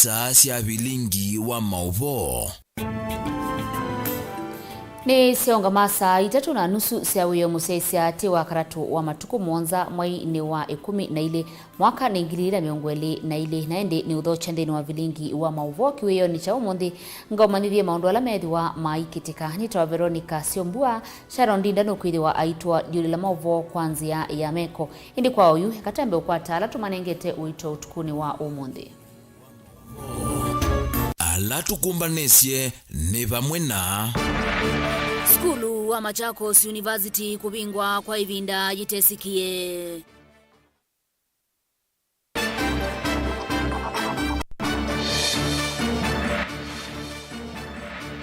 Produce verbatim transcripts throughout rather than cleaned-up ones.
Ata sya vilingi wa maũvoo. Nĩ syaũngama saa itatũ na nusu sya wĩoo mũsyaĩĩsya atĩ wa katatũ wa matukũ mũonza mweinĩ wa ĩkũmi na ilĩ, mwaka nĩ ngili ilĩ na mĩongo ĩlĩ na ilĩ, na ĩndĩ nĩ ũthokya nthĩnĩ wa vilingi wa maũvoo kĩwĩonĩ kya ũmũnthĩ, ngaũmanyĩthye maũndũ ala methĩwa maikĩtĩka. Nĩtawa Veronica Syombua. Sharon Ndinda nũkwĩthĩwa aitũalyũlĩla maũvoo kwa nzĩa ya meko. Ĩndĩ kwa oyu, eka twambe ũkwata ala tũmanengete ũito ũtukũnĩ wa ũmũnthĩ. Ala tũkũmbanĩsye nĩ vamwe na. Sukulu wa Machakos University kũvingwa kwa ĩvinda yĩtesikie.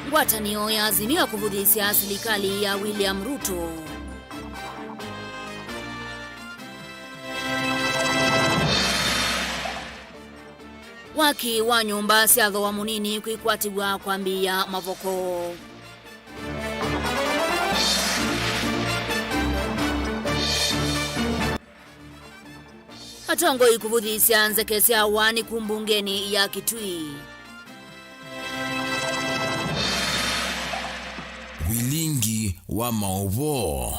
Ngwatanĩo ya Azimio kũvũthĩĩsya silikalĩ ya William Ruto. Waki wa nyũmba sya thooa mũnini kwĩkwatĩw'a kwambĩĩa mavoko. Atongoi kũvũthĩĩsya nzeke sya waanĩku mbungenĩ ya Kitui. Vilingi wa maũvoo.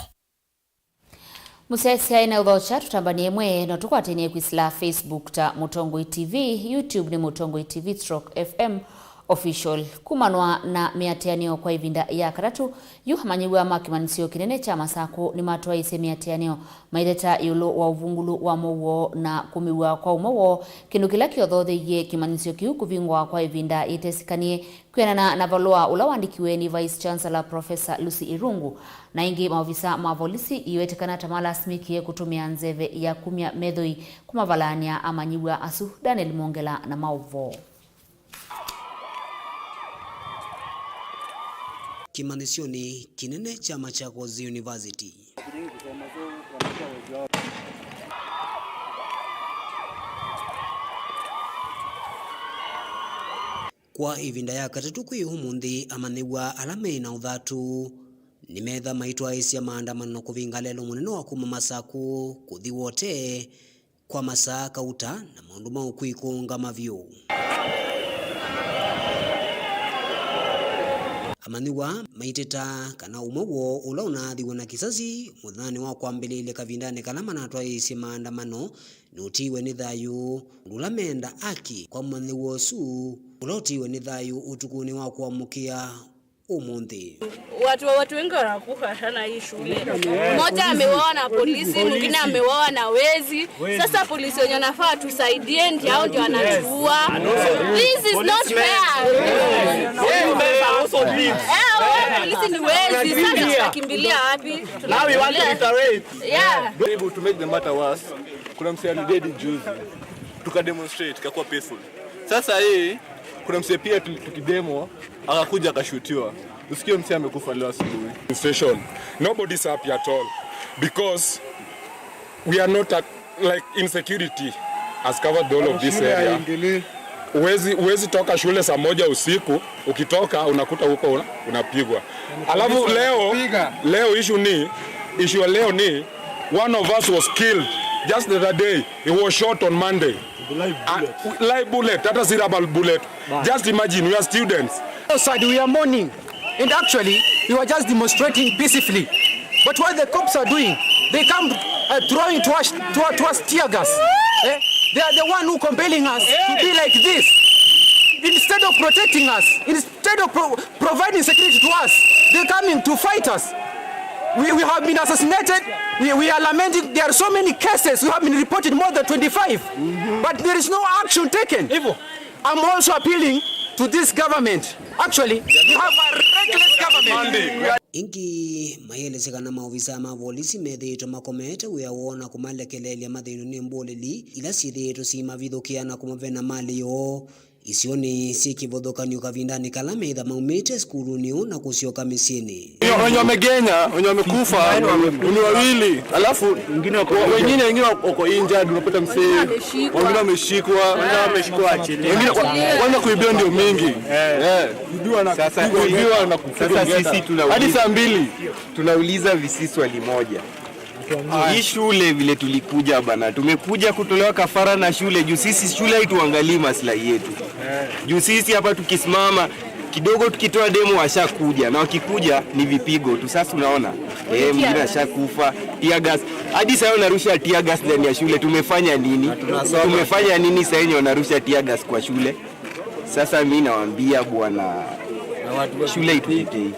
Mũsyaĩĩsya ĩna ũthokya tũtambany'e ĩmwe, no tũkwatĩnĩe kwĩsĩla Facebook ta Mũtongoi T V, YouTube nĩ Mũtongoi T V stroke F M Official. Kumanwa na mĩatĩanĩo kwa ĩvinda ya katatũ, yu amanyĩw'a ma kĩmanyĩsyo kĩnene kya Masakũ nĩmatwaĩĩsye mĩatĩanĩo maiteta ĩũlũ wa ũvungũlu wa mowoo na kũmĩw'a kwa ũmwe woo, kĩndũ kĩla kĩothotheie kĩmanyĩsyo kĩu kũvingwa kwa ĩvinda yĩtesĩkanĩe. Kwĩanana na valũa ũla waandĩkiwe nĩ Vice Chancellor Professor Lucy Irungu, na ĩngĩ maovisa ma volisi iwetĩkana ta malasimĩkie kũtũmĩa nzeve ya kumya methoi kũmavalaany'a amanyĩw'a asu. Daniel Mwongela na maũvoo. Kĩmanyĩsyonĩ kĩnene kya Machakos University. Kwa ĩvinda ya katatũ kwĩ ũmũnthĩ, amanyĩw'a ala me na ũthatu nĩmetha maitwaĩĩsya maandamano kũvinga lelũ mũnene wa kuma Masakũ kũthi Wote kwa masaa kauta na maũndũ ma ũkw'ĩkũngama vyũ. Amanyĩw'a maiteta kana ũmwe woo ũla ũnaathiwe na kĩsasi mũthenyanĩ wa kwambĩlĩĩlya kavindanĩ kala manatwaĩĩsye maandamano nũtiiwe nĩ thayũ, ũndũ ũla meenda aki kwa mũmanyĩw'a ũsu ũla ũtiiwe nĩ thayũ ũtukũnĩ wa kũamũkĩa ũmũnthĩ. Watu, watu wengi wanakufa sana hii shule. Mmoja ameuawa na polisi, mwingine ameuawa na wezi. Sasa polisi wenye wanafaa tusaidie ndio hao ndio wanatuua. This is not fair. Eh, hao polisi ni wezi. Sasa tunakimbilia wapi? Now we want to reiterate. Yeah. Able to make the matter worse. Kuna msee alidedi juzi. Tuka demonstrate, kakuwa peaceful. Sasa hii, kuna msee pia tu-, tukidemo, akakuja akashutiwa. Usikie msee amekufa leo asubuhi. Demonstration. Nobody's happy at all because we are not at, like, insecurity has covered the whole of this area. Huwezi, huwezi toka shule saa moja usiku, ukitoka unakuta huko una-, unapigwa. Alafu leo, leo issue ni, issue ya leo ni, one of us was killed just the other day. He was shot on Monday. Live bullet. Uh, live bullet, hata si rubber bullet. Just imagine, we are students. So sad, we are mourning. And actually, we were just demonstrating peacefully. But what the cops are doing, they come, uh, throwing to us, to, to us tear gas. Eh? They are the one who compelling us to be like this. Instead of protecting us, instead of pro-, providing security to us, they're coming to fight us. We, we have been assassinated. We, we are lamenting. There are so many cases we have been reported, more than twenty-five. But there is no action taken. Hivyo. I'm also appealing to this government. Actually, you have a reckless government. Ĩngĩ, mayelesya kana maovisa ma volisi methĩĩtwe makomete wĩa woo na kũmalekeleelya mathĩnwe nĩ mbũlĩli ila syĩthĩĩtwe siimavithũkĩa na kũmavena malĩ yoo. Isionĩ syĩ kĩvathũkany'o kavindanĩ kala meĩtha maumĩte sukulunĩ ũũ na kũsyoka mĩsyĩnĩ. Wenye wamegenya, wenye wamekufa ni wawili, alafu wengine, wengine wako injured, unapata msee, wengine wameshikwa, wengine wa-, kwanza kuibiwa ndio mingi. Eh. Kuibiwa na, sasa kuibiwa na kupiga sasa ngeta. Sisi tunauliza, hadi saa mbili. Tunauliza V C swali moja. Hii shule vile tulikuja bana, tumekuja kutolewa kafara na shule juu sisi shule haituangalii maslahi yetu. Juu sisi hapa tukisimama kidogo, tukitoa demo washakuja, na wakikuja ni vipigo tu. Sasa unaona, eh, mwingine ashakufa, tear gas. Hadi sasa wanarusha tear gas ndani ya shule. Tumefanya nini? Tumefanya nini sasa yenye wanarusha tear gas kwa shule? Sasa mimi nawaambia bwana, shule itutetei.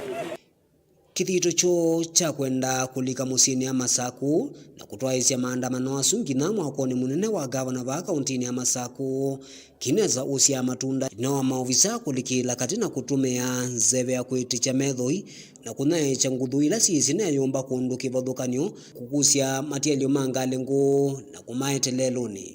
Kĩthito kyoo kya kwenda kũlika mũsyĩnĩ ya Masaku na kũtwaĩĩsya maandamano asu nginya mwakonĩ mũnene wa ngavana vaa kaũntĩnĩ ya Masaku kĩnesa ũsyaa matunda, ĩtina wa maovisa kũlikĩĩla katĩ na kũtũmĩa nzeve ya kwĩtĩkya methoi na kũnyaĩĩkya nguthu ila syĩ ĩtina ya nyũmba kũndũ kĩvathũkany'o, kũkusya matialyo ma ngalĩ ngũũ na kũmaetelela lelũnĩ.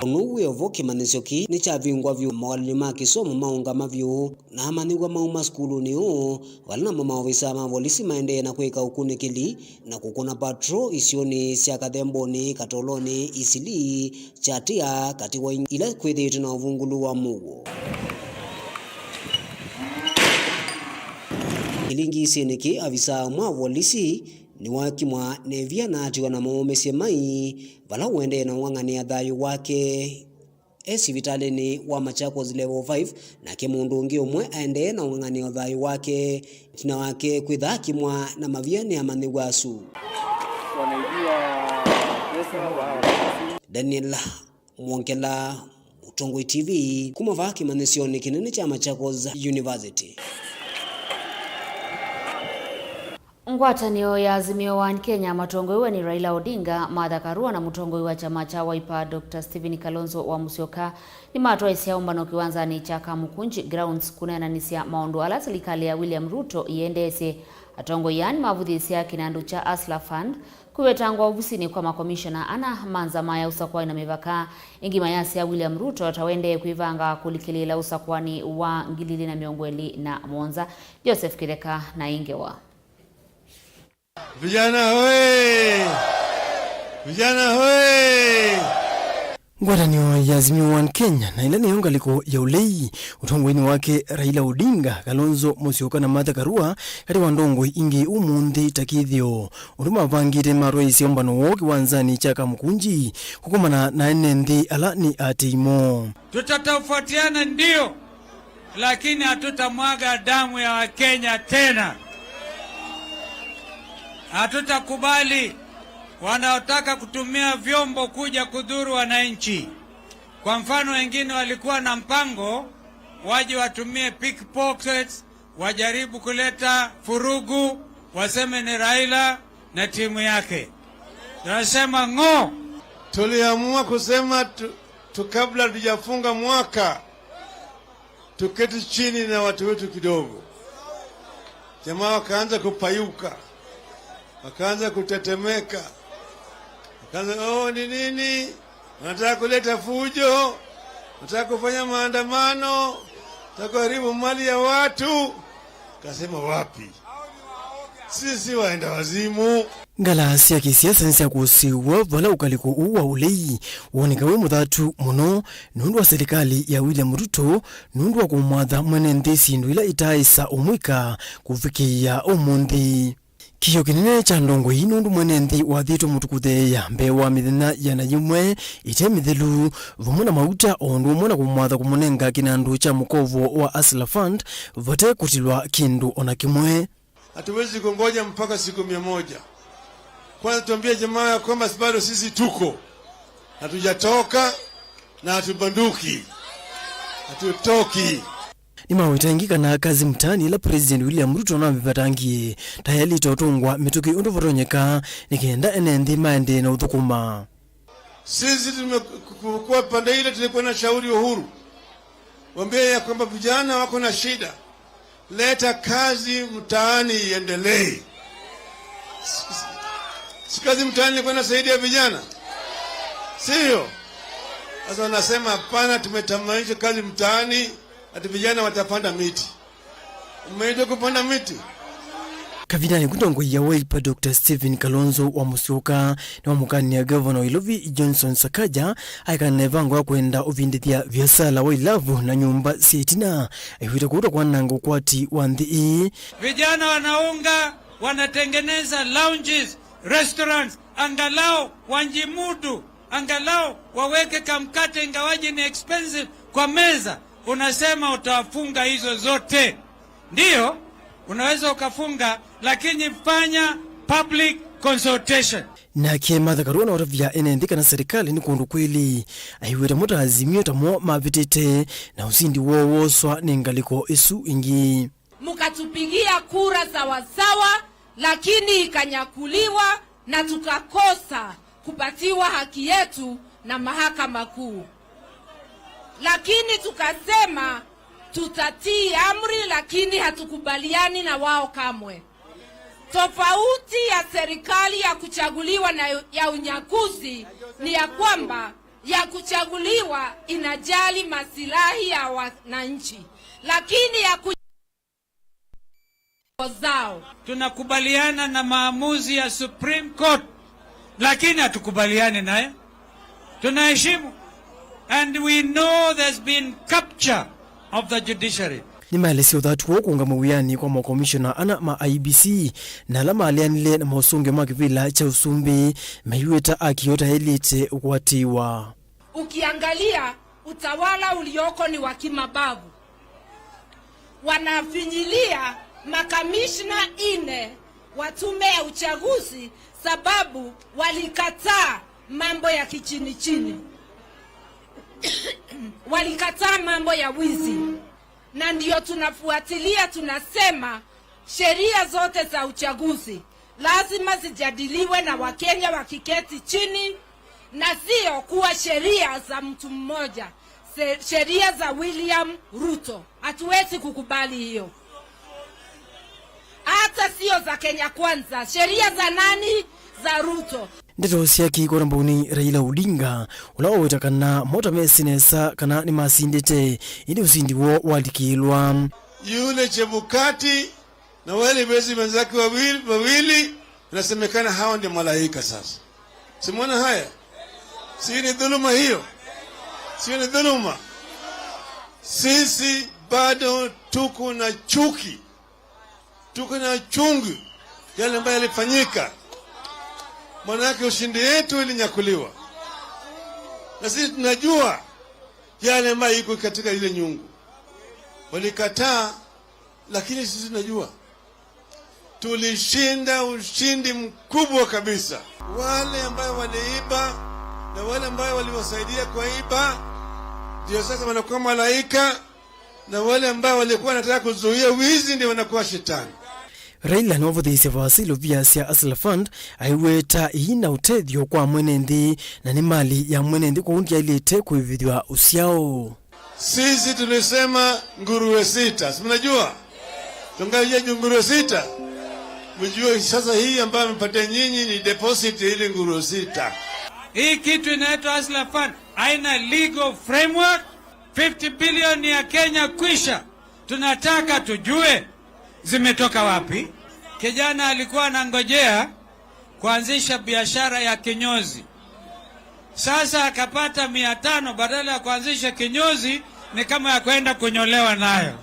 Ũndũ wĩ o vo, kĩmanyĩsyo kĩĩ nĩkyavingwa vyũ. Mawalany'o ma kĩsomo maũngama vyũ, na amanyĩw'a mauma sukulunĩ ũũ, vala namo maovisa ma volisi maendee na kwĩka ũkunĩkĩli na kũkũna patrol isionĩ sya Kathembonĩ, Katolonĩ, Isili, Kyatia, katĩ wa ingĩ ila kwĩthĩĩtwe na ũvungũlu wa mũuo. Kĩlingi isinĩ kĩ, avisa ũmwe wa volisi nĩwakimwa nĩ ĩvia na atiwa na maũmĩsye mai vala ũendee na ũng'ang'anĩa thayũ wake e sivitalĩnĩ wa Machakos Level five, nake mũndũ ũngĩ ũmwe aendee na ũng'ang'anĩa thayũ wake, ĩtina wake kwĩtha akimwa na mavia nĩ amanyĩw'a asu. Daniel Mwongela, Ũtongoi T V, kuma vaa kĩmanyĩsyonĩ kĩnene kya Machakos University. Ngwatanĩo ya Azimio One Kenya matongoew'e nĩ Raila Odinga, Martha Karua na mũtongoi wa kyama kya Wiper, Doctor Stephen Kalonzo wa Musyoka, nĩmatwaĩsya ũmbano kĩwanzanĩ kya Kamukunji Grounds kũneenanĩsya maũndũ ala silikalĩ ya William Ruto ĩendeesye. Atongoi aa nĩmavũthĩĩsya kĩnandũ kya Hustler Fund, kwĩvetangwa ovisinĩ kwa makomishona ana ma nzama ya ũsakũani na mĩvaka. Ĩngĩ mayasya William Ruto ta ũendee kwĩvanga kũlikĩlĩĩla ũsakũani wa ngili ilĩ na mĩongo ĩlĩ na mũonza. Joseph Kĩtheka na ĩ ngewa. Vijana hoye! Vijana hoye! Ngwatanĩo ya Azimio One Kenya, na ĩla nĩyo ngalĩko ya ũlei, ũtongoinĩ wake Raila Odinga, Kalonzo Musyoka na Martha Karua, katĩ wa ndongoi ingĩ ũmũnthĩ ta kĩthĩo, ũndũ mavangĩte matwaĩĩsya ũmbano woo kĩwanzanĩ kya Kamukunji kũkomana na ene nthĩ ala nĩ aatĩĩi moo. Tutatofautiana ndio, lakini hatutamwaga damu ya Wakenya tena. Hatutakubali wanaotaka kutumia vyombo kuja kudhuru wananchi. Kwa mfano, wengine walikuwa na mpango waje watumie pickpockets, wajaribu kuleta furugu, waseme ni Raila na timu yake. Tunasema ng'o. Tuliamua kusema tu, tu kabla tujafunga mwaka, tuketi chini na watu wetu kidogo. Jamaa wakaanza kupayuka, wakaanza kutetemeka, wakaanza, "Oh, ni nini? Wanataka kuleta fujo, wanataka kufanya maandamano, wanataka kuharibu mali ya watu." Kasema, "Wapi? Sisi waenda wazimu." Ngala sya kĩsiasa nĩsyakũsĩĩw'a vala ũkalĩko ũũ wa ũlei woneka wĩ mũthatu mũno nũndũ wa silikalĩ ya William Ruto, nũndũ wa kũmwatha mwene nthĩ syĩndũ ila itaaĩsa ũmwĩka kũvikĩĩa ũmũnthĩ. Kĩĩo kĩnene kya ndongoi nũndũ mwene nthĩ wathĩtwe mũtukutheea mbee wa mĩthenya ĩana yĩmwe ĩte mĩthelu, vamwe na mauta, o ũndũ ũmwe na kũmwatha kũmũnenga kĩnandũ kya mũkovo wa Hustler Fund vate kũtilwa kĩndũ o na kĩmwe. Hatuwezi kungoja mpaka siku mia moja. Kwanza tuambie jamaa ya kwamba bado sisi tuko. Hatujatoka na hatubanduki. Hatutoki. Nĩmaweta ĩngĩ kana Kazi Mtaani ĩla President William Ruto navĩvatangie ta yaĩlĩte ũtũngwa mĩtũkĩ ũndũ vatonyeka nĩ kenda ene nthĩ maendee na ũthũkũma. Sisi tumekuwa pande ile, tulikuwa na shauri Uhuru. Waambie ya kwamba vijana wako na shida. Leta Kazi Mtaani iendelee. Si Kazi Mtaani ilikuwa inasaidia vijana? Sio? Sasa wanasema, "Hapana, tumetamanisha Kazi Mtaani, ati vijana watapanda miti." Umeitwa kupanda miti? Kavindanĩ ku, ntongoi ya Wiper Doctor Stephen Kalonzo wa Musyoka nĩwamũkanĩa ngavana wa Ilovi Johnson Sakaja aekana na ĩvango ya kwenda ũvindĩthya viasala wa ilavu na nyũmba sya ĩtina, aiw'ĩte kũu ta kwananga ũkwati wa nthĩ ĩĩ. Vijana wanaunga, wanatengeneza lounges, restaurants, angalau wanjimudu, angalau waweke kamkate, ingawaje ni expensive, kwa meza. Unasema utafunga hizo zote. Ndiyo, unaweza ukafunga, lakini fanya public consultation. Nake Martha Karua nĩwatavya ene nthĩ kana serikali nĩ kũndũ kwĩlĩ. Aiw'ĩte mũta Azimio ta mo mavĩtĩte na ũsindi woo woswa nĩ ngalĩko ĩsu ĩngĩ. Mkatupigia kura sawasawa, lakini ikanyakuliwa na tukakosa kupatiwa haki yetu na Mahakama Kuu. Lakini tukasema tutatii amri, lakini hatukubaliani na wao kamwe. Tofauti ya serikali ya kuchaguliwa na ya unyakuzi ni ya kwamba ya kuchaguliwa inajali masilahi ya wananchi, lakini ya ku- zao. Tunakubaliana na maamuzi ya Supreme Court, lakini hatukubaliani nayo. Tunaheshimu. And we know there's been capture of the judiciary. Nĩmaelesya ũthatu woo kũũngama wĩanĩ kwa makomishona ana ma I E B C na ala maleanile na mosũngĩo ma kĩvĩla kya ũsumbĩ, maiweta aki ota yaĩlĩte ũkwatĩwa. Ukiangalia, utawala ulioko ni wa kimabavu. Wanafinyilia makamishna ine wa tume ya uchaguzi sababu walikataa mambo ya kichini chini. Walikataa mambo ya wizi. Na ndio tunafuatilia, tunasema sheria zote za uchaguzi lazima zijadiliwe na Wakenya wakiketi chini, na sio kuwa sheria za mtu mmoja, se-, sheria za William Ruto. Hatuwezi kukubali hiyo. Hata sio za Kenya Kwanza. Sheria za nani? Za Ruto. Ndeto sya kĩko na mbaunĩ Raila Odinga, ũla waweta kana mota mesi nesa kana nĩmasindĩte, ĩndĩ ũsindi woo walikĩlwa. Yule Chebukati na wale wezi wenzake wawili, wawili, inasemekana hao ndio malaika sasa. Simwona haya? Si ni dhuluma hiyo? Si ni dhuluma? Sisi bado tuko na chuki, tuko na chungu yale ambayo yalifanyika, manake ushindi yetu ilinyakuliwa, na sisi tunajua yale ambayo iko katika ile nyungu. Walikataa, lakini sisi tunajua tulishinda ushindi mkubwa kabisa. Wale ambayo waliiba na wale ambayo waliwasaidia kuiba ndio sasa wanakuwa malaika, na wale ambao walikuwa wanataka kuzuia wizi ndio wanakuwa shetani. Raila nĩwavũthĩĩsye vaasa ilovia sya Hustler Fund, aiweta ii na ũtethyo kwa mwene nthĩ, na nĩ mali ya mwene nthĩ, kwoou ndyaĩlĩte kũĩvĩthw'a ũsyao. Sisi tulisema nguruwe sita, si mnajua? Tungaje nguruwe sita? Mjue sasa hii ambayo amepatia nyinyi ni deposit ya ile nguruwe sita. Hii kitu inaitwa Hustler Fund haina legal framework. Fifty billion ya Kenya kwisha. Tunataka tujue zimetoka wapi. Kijana alikuwa anangojea kuanzisha biashara ya kinyozi. Sasa akapata mia tano, badala ya kuanzisha kinyozi, ni kama ya kwenda kunyolewa nayo.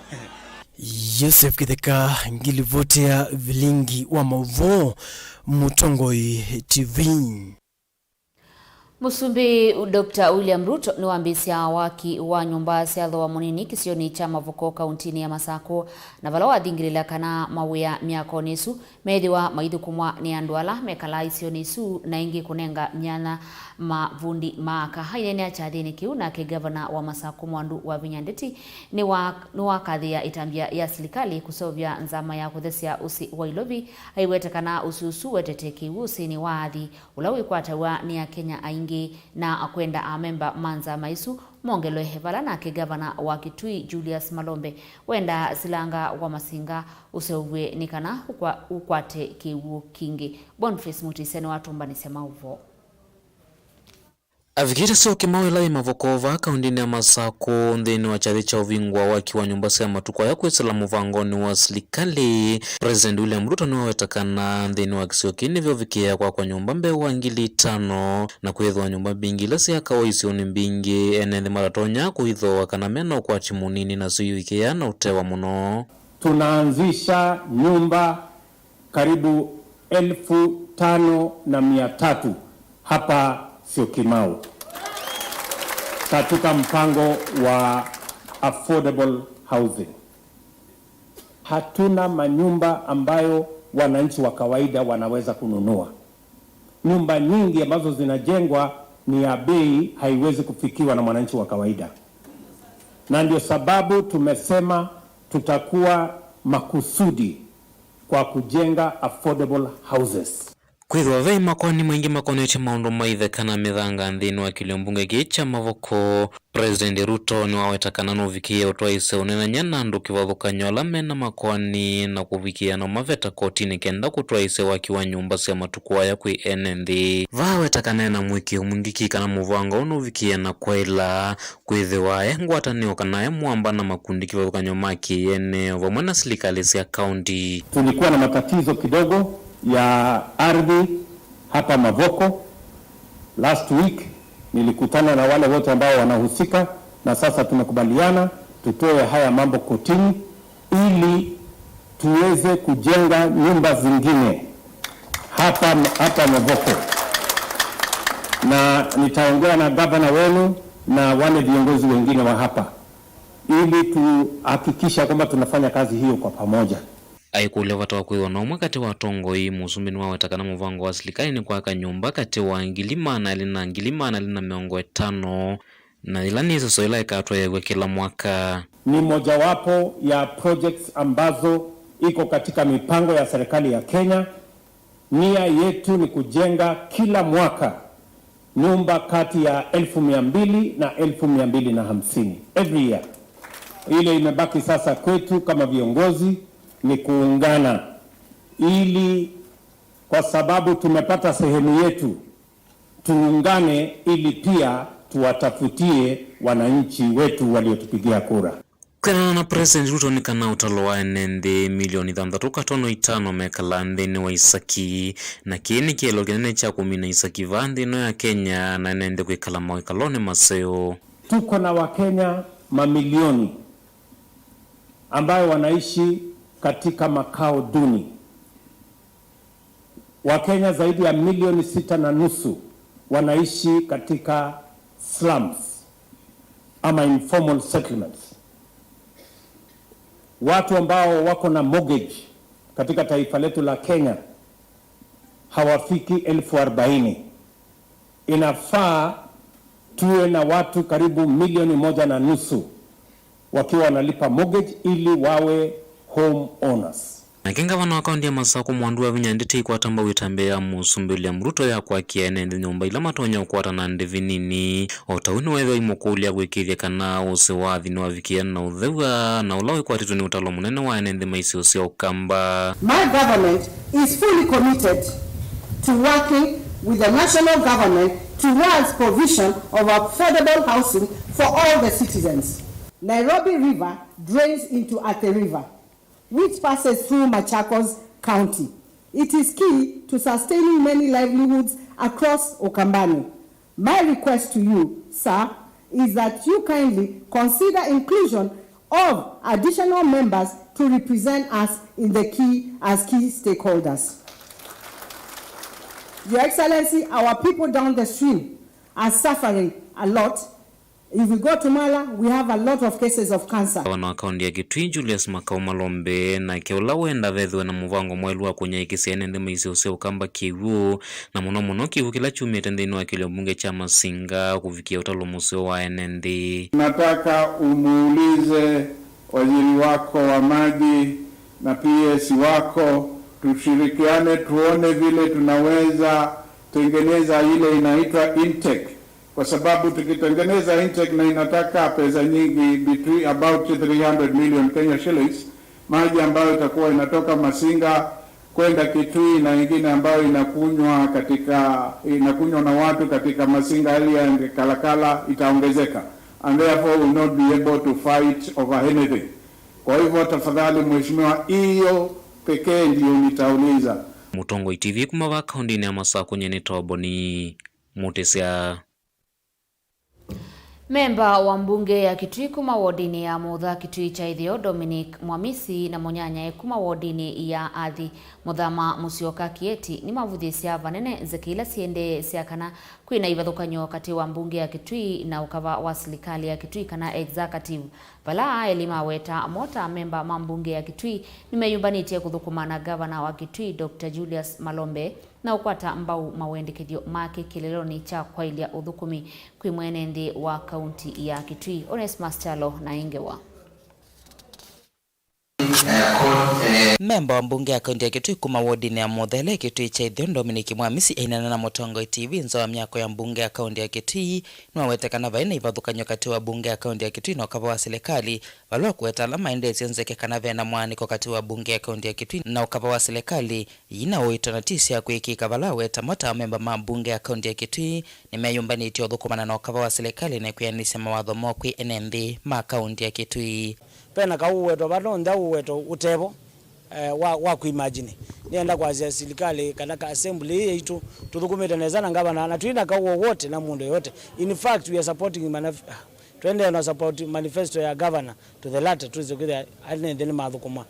Joseph Kitheka, ngilivoti ya vilingi wa mauvoo, Mũtongoi T V. Mũsumbĩ Doctor William Ruto nĩwambĩĩsya waki wa nyũmba sya thooa mũnini kĩsionĩ kya Mavoko kauntinĩ ya Masakũ, na vala wathingĩlĩla kana mawĩa myakonĩ ĩsu meĩthĩwa maithũkũmwa nĩ andũ ala mekalaa isionĩ isu, na ĩngĩ kũnenga myanya mavundi ma aka. Aineenea kyathĩnĩ kĩu, nake ngavana wa Masakũ Mwandu Wavinya Ndeti nĩwa-, nĩwakathĩĩa ĩtambya ya silikalĩ kũseũvya nzama ya kũthesya ũsĩ wa Ilovi, aiwete kana ũsĩ ũsu wetete kĩw'ũ ũsĩnĩ wa athi ũla wĩkwataw'a nĩ Akenya aingĩ, na akwenda amemba ma nzama ĩsu mongelwe vala nake ngavana wa Kitui Julius Malombe wendaa silanga wa Masinga ũseũvw'e nĩ kana ũkwa-, ũkwate kĩw'ũ kingĩ. Boniface Mutisia nĩwatũmbanĩsya maũvoo. Avikĩte Syokimau ĩla yĩ Mavoko vaa kaũndĩnĩ ya Masakũ nthĩnĩ wa kyathĩ kya ũvingũa waki wa nyũmba sya matukũ aya kwĩsĩla mũvangonĩ wa silikalĩ. President William Ruto nĩwaweta kana nthĩnĩ wa kĩsio kĩĩ nĩvo ũvikĩĩa kwakwa nyũmba mbee wa ngili itano, na kwĩthĩwa nyũmba mbingĩ ila syakawa isionĩ mbingĩ ene nthĩ matatonya kũithooa kana mena ũkwati mũnini nasyo iũvikĩĩa na ũtewa mũno. Tunaanzisha nyumba karibu elfu tano na mia tatu hapa Syokimau katika mpango wa affordable housing. Hatuna manyumba ambayo wananchi wa kawaida wanaweza kununua. Nyumba nyingi ambazo zinajengwa ni ya bei, haiwezi kufikiwa na mwananchi wa kawaida, na ndio sababu tumesema tutakuwa makusudi kwa kujenga affordable houses. Kwĩthĩwa ve makoani maingĩ makonetye maũndũ ma itheka na mĩthanga nthĩnĩ wa kĩlio mbunge kĩĩ kya Mavoko, President Ruto nĩwaweta kana nũvikĩĩe ũtwaĩĩsya ũneenany'a na andũ kĩvathũkany'o ala me na makoani na kũvikĩĩa na ũmaveta kotinĩ kenda kũtwaĩĩsya waki wa nyũmba sya matukũ aya kwĩ ene nthĩ. Vaa aweta kana e na mũĩkĩĩo mwingĩ ki kana mũvango ũũ nũvikĩĩe na kwaĩla, kwĩthĩwa e ngwatanĩo kana e mũamba na makundi kĩvathũkany'o ma kĩene o vamwe na silikalĩ sya kaunti. Tulikuwa na matatizo kidogo ya ardhi hapa Mavoko last week. Nilikutana na wale wote ambao wanahusika, na sasa tumekubaliana tutoe haya mambo kotini ili tuweze kujenga nyumba zingine hapa, hapa Mavoko, na nitaongea na gavana wenu na wale viongozi wengine wa hapa ili tuhakikisha kwamba tunafanya kazi hiyo kwa pamoja. Aikũlya vata wa kwĩthwa na ũmwe katĩ wa atongoi, Mũsumbĩ nĩwaweta kana mũvango wa silikalĩ nĩ kwaka nyũmba katĩ wa ngili maana elĩ na ngili maana elĩ na mĩongo ĩtano, na yĩla nĩ ĩsoso yĩla ĩkatwaĩaw'a kĩla mwaka. Ni mojawapo ya projects ambazo iko katika mipango ya serikali ya Kenya. Nia yetu ni kujenga kila mwaka nyumba kati ya elfu mia mbili na elfu mia mbili na hamsini every year. Ile imebaki sasa kwetu kama viongozi ni kuungana, ili, kwa sababu tumepata sehemu yetu, tuungane ili pia tuwatafutie wananchi wetu waliotupigia kura. Kwĩanana na President Ruto, nĩ kana ũtalo wa ene nthĩ milioni thanthatũ katono itano mekalaa nthĩnĩ wa isaki, na kĩĩ nĩ kĩelo kĩnene kya kũmina isaki vaa nthĩ ĩno ya Kenya na ene nthĩ kwĩkala mawĩkalonĩ maseo. Tuko na Wakenya mamilioni ambayo wanaishi katika makao duni. Wakenya zaidi ya milioni sita na nusu wanaishi katika slums ama informal settlements. Watu ambao wako na mortgage katika taifa letu la Kenya hawafiki elfu arobaini. Inafaa tuwe na watu karibu milioni moja na nusu wakiwa wanalipa mortgage ili wawe home owners. Nake ngavana wa kaunti ya Masakũ Mwandu Wavinya ndeto ikwata mbau ĩtambya ya Mũsumbĩ William Ruto ya kwakia ene nthĩ nyũmba ila matonya ũkwata na ndĩvi nini. O ta ũu nĩweethĩwa imũkũlya kwĩkĩĩthya kana ũsĩ wa athi nĩwavikĩĩa na ũthew'a na ũla wĩkwatĩtwe nĩ ũtalo mũnene wa ene nthĩ ma isio sya Ũkamba. My government is fully committed to working with the national government towards provision of affordable housing for all the citizens. Nairobi River drains into Athi River, which passes through Machakos County. It is key to sustaining many livelihoods across Ukambani. My request to you, sir, is that you kindly consider inclusion of additional members to represent us in the key, as key stakeholders. Your Excellency, our people down the stream are suffering a lot. If we go to Mwala, we have a lot of cases of cancer. Gavana wa kaunti ya Kitui, Julius Makau Malombe, nake ũla wenda vethĩwe na mũvango mwaĩlu wa kũnyaĩĩkĩsya ene nthĩ ma isio sya Ũkamba kĩw'ũ, na mũno mũno kĩw'ũ kĩla kyumĩte nthĩnĩ wa kĩlio mbunge kya Masinga kũvikĩa ũtalo mũseo wa ene nthĩ. Nataka umuulize waziri wako wa maji na P S wako, tushirikiane tuone vile tunaweza tengeneza ile inaitwa intake, kwa sababu tukitengeneza intake na inataka pesa nyingi, between about three hundred million Kenya shillings, maji ambayo itakuwa inatoka Masinga, Kwenda Kitui na ingine ambayo inakunywa katika, inakunywa na watu katika Masinga Island, Kalakala itaongezeka, and therefore will not be able to fight over anything. Kwa hivyo tafadhali, Mheshimiwa, hiyo pekee ndiyo nitauliza. Mũtongoi T V kuma va kaũntĩnĩ ya Masakũ, nyie nĩ Toboni Mũtĩsya. Memba wa mbunge ya Kitui kuma wodinĩ ya Mutha Kitui kya Ĩtheo, Dominic Mwamisi, na mũnyanyae kuma wodinĩ ya Athi, Muthama Musyoka Kieti, nĩmavũthĩsya vanene nzeke ila siendee sya kana kwĩna ivathũkany'o katĩ wa mbunge ya Kitui na ũkava wa silikalĩ ya Kitui, kana executive, vala aeli maweta mo ta memba ma mbunge ya Kitui nĩmeyũmbanĩtye kũthũkũma na ngavana wa Kitui, Doctor Julius Malombe, na ũkwata mbau mawendekethyo make kĩlelonĩ kya kwaĩlya ũthũkũmi kwĩ mwene nthĩ wa kaunti ya Kitui. Onesmus Kyalo na ĩ ngewa. Memba wa mbunge ya kaunti ya Kitui kuma wodinĩ ya Mutha ĩla Kitui kya Ĩtheo, Dominic Mwamisi, ainena na Mũtongoi T V nza wa myako ya mbunge ya kaunti ya Kitui, nĩwawete kana vai na ivathũkany'o katĩ wa mbunge ya kaunti ya Kitui na ũkava wa silikalĩ, vala ũkũweta ala maendeesye nzeke kana ve na mwaanĩko katĩ wa mbunge ya kaunti ya Kitui na ũkava wa silikalĩ yĩna ũito na ti sya kwĩkĩka, vala aweta mo ta amemba ma mbunge ya kaunti ya Kitui nĩmeyũmbanĩtye ũthũkũmana na ũkava wa silikalĩ na kwĩanĩsya mawatho moo kwĩ ene nthĩ ma kaunti ya Kitui. Vena kaũ ũwetwa vano nthĩ ũwetwa ũtevo, eh, wa, wa kuimagine. Nĩenda kwasya silikalĩ kana ka assembly ĩĩ yaitũ tũthũkũmĩte nesa na ngavana, na twĩ na kaũ wowote na mũndũ yoyote. In fact, we are supporting manif-, ah, tũendee na support manifesto ya governor to the latter, twĩse kwĩthĩa ene nthĩ nĩmathũkũma.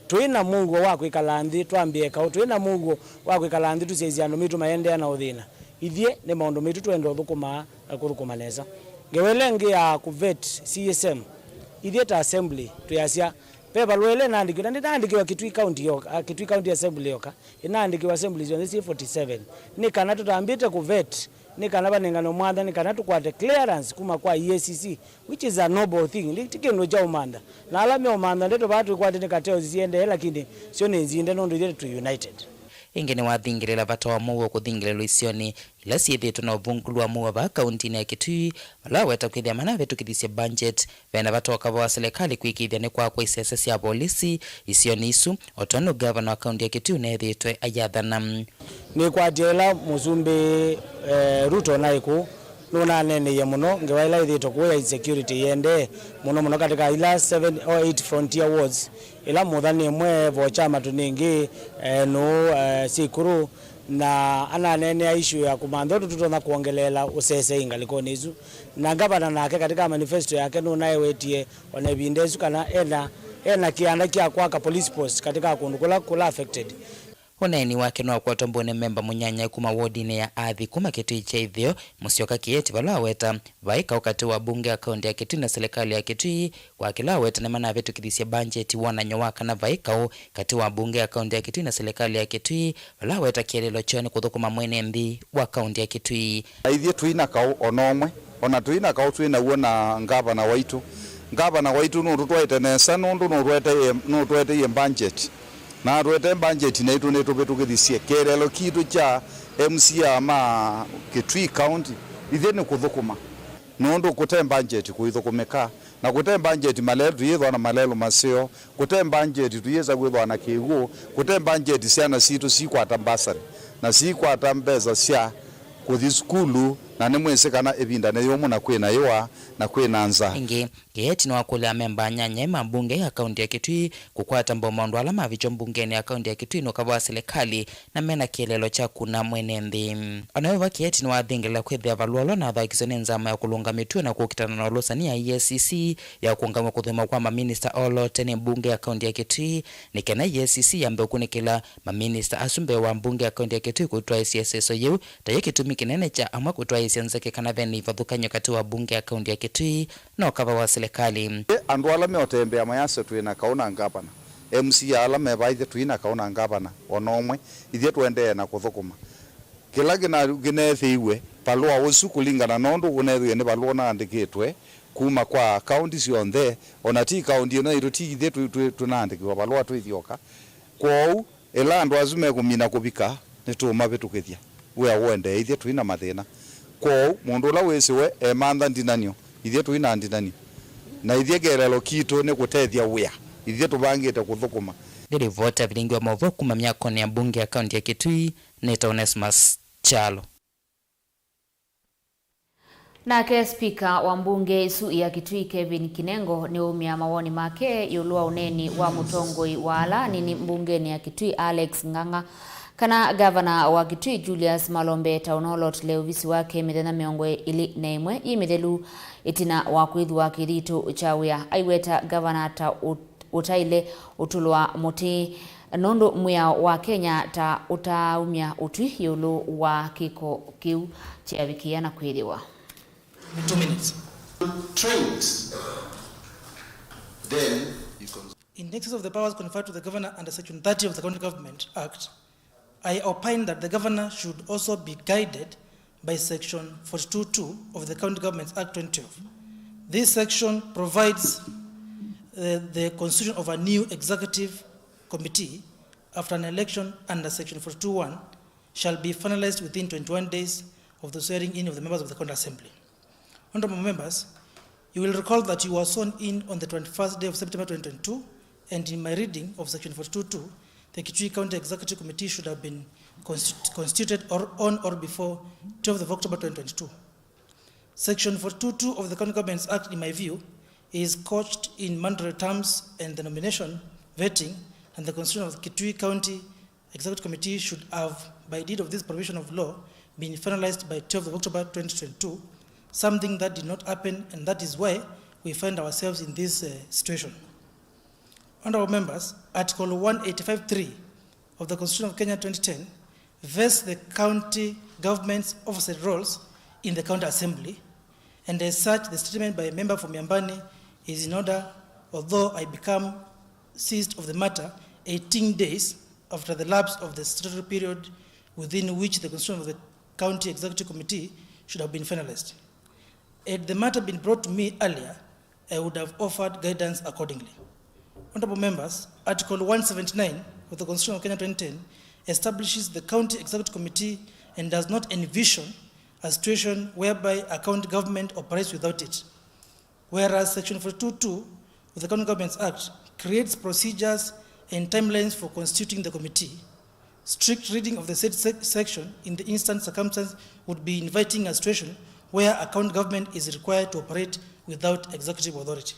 Twĩ na mũuo wa kwĩkala nthĩ twambĩe kaũ, twĩ na mũuo wa kwĩkala nthĩ tũsyaisye andũ maitũ maendeea na ũthĩna. Ithyĩ nĩ maũndũ maitũ twenda ũthũkũmaa na kũthũkũma nesa. Ngewa ĩla ĩngĩ ya kũvet C S M, ithyĩ ta assembly twĩasya, ve valũa ĩla ĩnaandĩkiwe, na ndĩnaandĩkiwa Kitui County yoka, ah, Kitui County Assembly yoka, ĩnaandĩkiwa assembly syonthe syĩ forty seven. Nĩ kana tũtambĩte kũvet, nĩ kana vanenganwe mwanya, nĩ kana tũkwate clearance kuma kwa E A C C, which is a noble thing. Nĩ ti kĩndũ kya ũmantha. Na ala meũmantha ndeto vaa twĩkwate nĩ kateo siendee, lakini syo nĩ nzinde nũndũ ithyĩ twĩ united. Ĩngĩ nĩwathingĩlĩla vata wa mũuo kũthingĩlĩlwa isionĩ ila syĩthĩĩtwe na ũvungũlu wa mũuo vaa kauntinĩ ya Kitui, vala aweta kwĩthĩa manavĩtũkĩthisye mbanjeti, ve na vata ũkava wa silikalĩ kwĩkĩĩthya nĩkwakwa isese sya volisi isionĩ isu, o tondũ ngavana wa kaunti ya Kitui ũneethĩĩtwe ayathana. Nĩkwatie ĩla mũsumbĩ, eh, Ruto naĩ kũu, nũnaneeneie mũno ngewa ĩla ĩthĩĩtwe kũu ya insecurity ĩendee mũno mũno katĩ ka ila seven or eight frontier wards, ĩla Mutha nĩ ĩmwe, Vochama tũnĩngĩ, eh, nũũ, eh, Sikuru, na ananeenea issue ya kũmantha ũndũ tũtonya kwongeleela ũsesei ngalĩkonĩ isu. Na ngavana nake katĩ ka manifesto yake nũnaewetie o na ĩvinda ĩsu kana ena, ena kĩanda kya kwaka police post katĩ ka kũndũ kũla, kũla affected. Ũneeni wake nĩwakwatwa mbũnĩ memba mũnyanyae kuma wodinĩ ya Athi kuma Kitui kya Ĩtheo, Musyoka Kieti, vala aweta vai kaũ katĩ wa mbunge ya kaunti ya Kitui na silikalĩ ya Kitui kwa kĩla aweta nĩmanavĩtũkĩthisye mbanjeti wonany'o wa kana vai kaũ katĩ wa mbunge ya kaunti ya Kitui na silikalĩ ya Kitui, vala aweta kĩeleelo kyoo nĩ kũthũkũma mwene nthĩ wa kaunti ya Kitui. Na ithyĩ tũi na kaũ o na ũmwe, o na tũi na kaũ twĩ naw'o na ngavana waitũ. Ngavana waitũ nũtũtwaĩte nesa nũndũ nũtũeteie, nũtũeteie mbanjeti. Na atũetee mbanjeti naitũ nĩtũvĩtũkĩthisye kĩeleelo kitũ kya M C A ma Kitui County. Ithyĩ nĩ kũthũkũma, nũndũ kũte mbanjeti kũithũkũmĩka, na kũte mbanjeti malelũ tũyĩthwa na malelũ maseo, kũte mbanjeti tũyĩsa kwĩthwa na kĩw'ũ, kũte mbanjeti syana sitũ sikwata mbasarĩ, na sikwata mbesa sya kũthi sukulu, na nĩmwĩsĩ kana ĩvinda nĩ yũmũ na kwĩ na yũa, na kwĩ na nza. Ĩngĩ, Kieti nĩwakũlya amemba anyanyae ma mbunge ya kaunti ya Kitui kũkwata mbau maũndũ ala mavikywa mbungenĩ ya kaunti ya Kitui nĩ ũkava wa silikalĩ na mena kĩeleelo kya kuna mwene nthĩ. O na wĩva Kieti nĩwathingĩlĩla kwĩthĩa valũa ũla ũnathakiswe nĩ nzama ya kũlũnga mĩtuo na kũkitana na ũlũsani ya E A C C ya kũũngamw'a kũthũima kwa maminista olote nĩ mbunge ya kaunti ya Kitui, nĩ kana E A C C yambe ũkunĩkĩla maminista asu mbee wa mbunge ya kaunti ya Kitui kũtwaĩsya ĩseso yĩu, ta yĩ kĩtumi kĩnene kya amwe kũtwaĩsya nzeke kana ve na ivathũkany'o katĩ wa mbunge ya kaunti ya Kitui na ũkava wa silikalĩ. Ĩ, andũ ala meũtembea mayasya twĩ na kaũ na ngavana, M C A ala me vaa ithyĩ tũi na kaũ na ngavana o na ũmwe, ithyĩ tũendee na kũthũkũma. Kĩla kĩna-, kĩneethĩiwe valũa ũsu kũlingana na ũndũ ũneethĩiwe nĩ valũa ũnaandĩkĩtwe kuma kwa kaunti syonthe, o na ti kaunti ĩno yaitũ, ti ithyĩ tũ-, tũ-, tũnaandĩkĩwa valũa twĩ ithyoka. Kwoou, ĩla andũ asu mekũmina kũvika, nĩtũũmavĩtũkĩthya. Wĩa ũendee, ithyĩ tũi na mathĩna. Kwoou, mũndũ ũla wĩsĩ we emantha ndinan'yo, ithyĩ tũi na ndinan'yo. Na ithyĩ kĩeleelo kitũ nĩ kũtethya wĩa. Ithyĩ tũvangĩte kũthũkũma. Livoti ya vilingi wa maũvoo kuma myakonĩ ya mbunge ya kaunti ya Kitui nĩ ta Onesmus Kyalo. Nake spika wa mbunge ĩsu ya Kitui, Kevin Kinengo, nĩwaumya mawoni make ĩũlũ wa ũneeni wa mũtongoi wa ala anini mbungenĩ ya Kitui, Alex Ng'ang'a, kana ngavana wa Kitui, Julius Malombe, ta ũnoolotile ovisi wake mĩthenya mĩongo ĩlĩ na ĩmwe yĩ mĩthelu ĩtina wa kwĩthĩwa kĩthitũ kya wĩa. Aiweta ngavana ta ũ- ũtaĩle ũtũlwa mũtĩ, nũndũ mwĩao wa Kenya ta ũtaaumya ũtwi ĩũlũ wa kĩko kĩu kyeavikĩa na kwĩthĩwa. Two minutes. Trains. Then you can In excess of the powers conferred to the governor under Section thirty of the County Government Act, I opine that the governor should also be guided by Section forty-two two of the County Governments Act twenty twelve. This section provides, uh, the constitution of a new executive committee after an election under Section forty-two one shall be finalized within twenty-one days of the swearing in of the members of the County Assembly. Honorable members, you will recall that you were sworn in on the twenty-first day of September twenty twenty-two, and in my reading of Section forty-two two, the Kitui County Executive Committee should have been constitu- constituted or on or before twelfth of October twenty twenty-two. Section forty-two two of the County Governments Act, in my view, is couched in mandatory terms and the nomination, vetting, and the constitution of the Kitui County Executive Committee should have, by dint of this provision of law, been finalized by twelfth of October twenty twenty-two, something that did not happen, and that is why we find ourselves in this, uh, situation. Honorable members, Article one eighty-five three of the Constitution of Kenya twenty ten vests the county government's oversight roles in the County Assembly, and as such, the statement by a member for Miambani is in order, although I become seized of the matter eighteen days after the lapse of the statutory period within which the constitution of the County Executive Committee should have been finalized. Had the matter been brought to me earlier, I would have offered guidance accordingly. Honorable members, Article one seventy-nine of the Constitution of Kenya twenty ten establishes the County Executive Committee and does not envision a situation whereby a county government operates without it. Whereas Section forty-two two of the County Governments Act creates procedures and timelines for constituting the committee, strict reading of the said sec- section in the instant circumstance would be inviting a situation where a county government is required to operate without executive authority,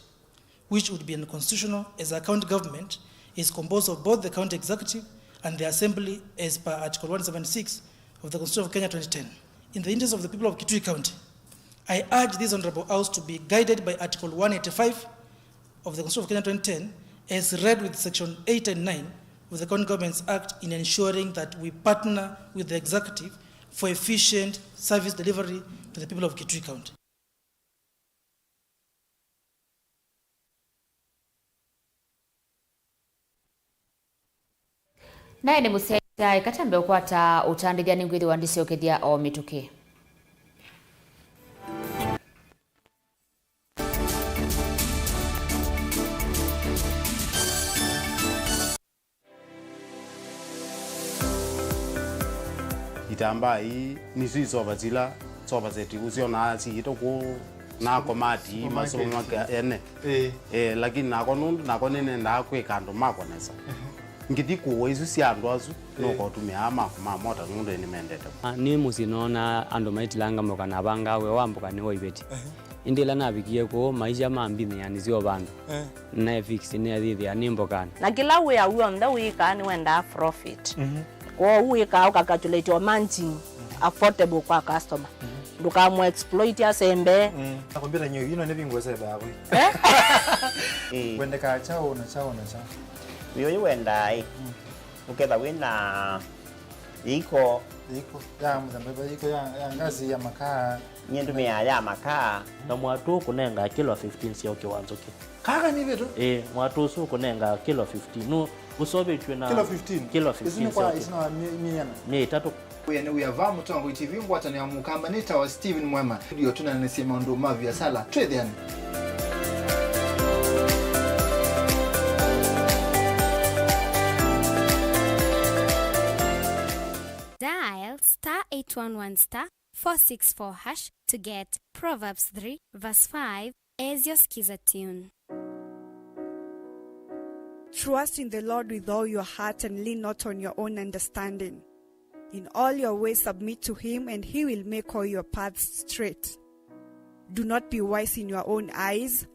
which would be unconstitutional, as a county government is composed of both the county executive and the assembly as per Article one seventy-six of the Constitution of Kenya twenty ten. In the interest of the people of Kitui County, I urge this Honorable House to be guided by Article one eighty-five of the Constitution of Kenya twenty ten, as read with Section eight and nine of the County Governments Act, in ensuring that we partner with the executive for efficient service delivery to the people of Kitui County. Naĩ nĩ mũsyaĩĩsya, eka twambe ũkwata ũtandĩthya, nĩngwĩthĩwa ndĩsyokethya o mĩtũkĩ. Itambaa ii nĩsyo isova sila sofa set ũsyonaa siĩtwe kũu na komati ii, supermarket ene. Ĩĩ. Eh, lakini nakwa nũndũ nakwa nĩnendaa kwĩka andũ makwa nesa. Ngĩthi kũũa isu sya andũ asu, nũkotũmĩaa makwa ma mota nũndũ nĩmendete. Ah, nĩ mũsyĩ noona andũ maitilanga mboka na vangaa wĩa wa mboka nĩwaivĩtye. Ĩndĩ ĩla navikie kũu, maisha ma mbinĩ yanisye o vandũ. Eh. Naefix nĩathĩthĩa nĩ mbokanĩ. Na kĩla wĩa w'onthe wĩkaa nĩwendaa profit. Mhm. Kwoou wĩkaa ũkacalculate o margin affordable kwa customer. Mhm. Ndũkamũ exploit asembe. Mm. Na kompyuta nyo ino nĩ vingo sebe yakwe. Eh? Eh. Wendekaa chao na chao na chao. Wĩ ũyũ wendaa ĩ. Mm. Ũketha wĩ na iko. Iko ya mũthemba, iko ya, ya ngazi ya makaa. Nyie ndũmĩaa ya makaa. Na mwatũ ũkũnenga kilo fifteen sya ũkĩ wa nzũkĩ. Kaka nĩ vitu? Ĩĩ, mwatũ ũsu ũkũnenga kilo fifteen. Nũ ũseũvĩtw'e na kilo fifteen? Kilo fifteen. Isu nĩ kwa sya ũkĩ. Isu na mi-, miana. Nĩ ĩtatũ. Wĩa nĩ wĩa va Mũtongoi T V, ngwatanĩo ya Mũkamba nĩ tawa Steven Mwema. Studio tũneenanĩsye maũndũ ma viasala. Twĩthĩane. Dial star eight one one star four six four hash to get Proverbs three verse five as your Skiza tune. Trust in the Lord with all your heart and lean not on your own understanding. In all your ways submit to him, and he will make all your paths straight. Do not be wise in your own eyes.